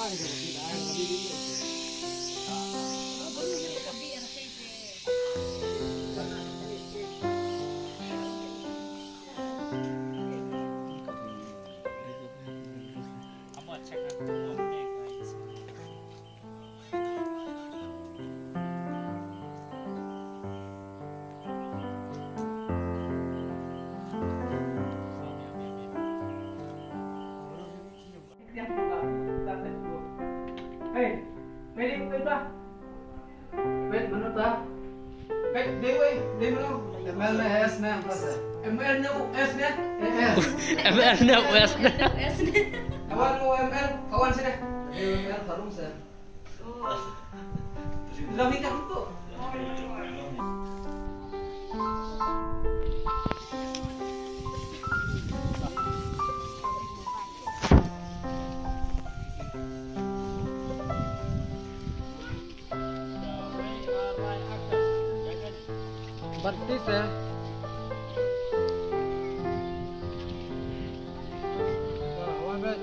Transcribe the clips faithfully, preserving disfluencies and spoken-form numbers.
Hey, Mary, wait ba. Wait, mano ta? Wait, dei wei, dei mano? M L ne S ne, M L ne S ne? S. M L ne S ne? Awan, M L, kawan sini. M L, harum sini. Berhenti, sir. One minute.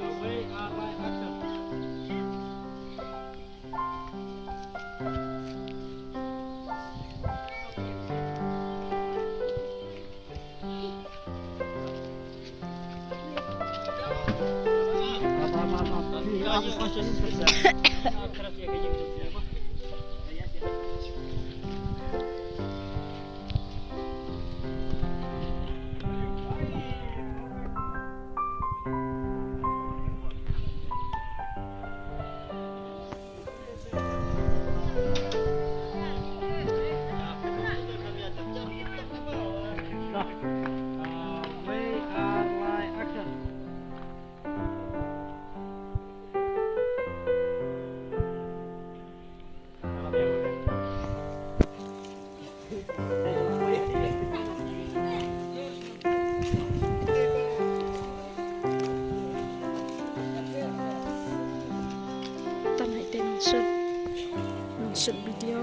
Tang hai te nang shoot, nang shoot video.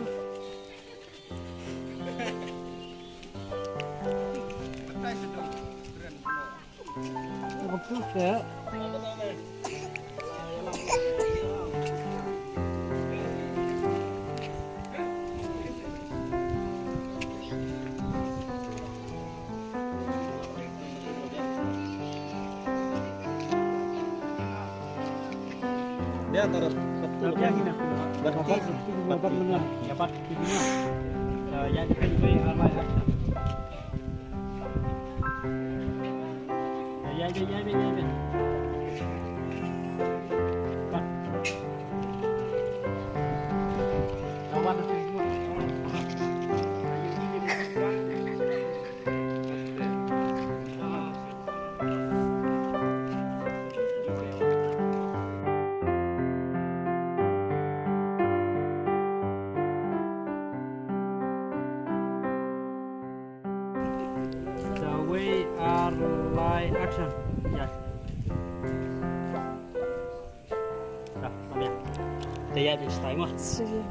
Dia antara batu. Batu. Batu. Dapat. Sa wei ar lai action. Ya. Dah, dah ya. Dah ya, dah style mah. Sige.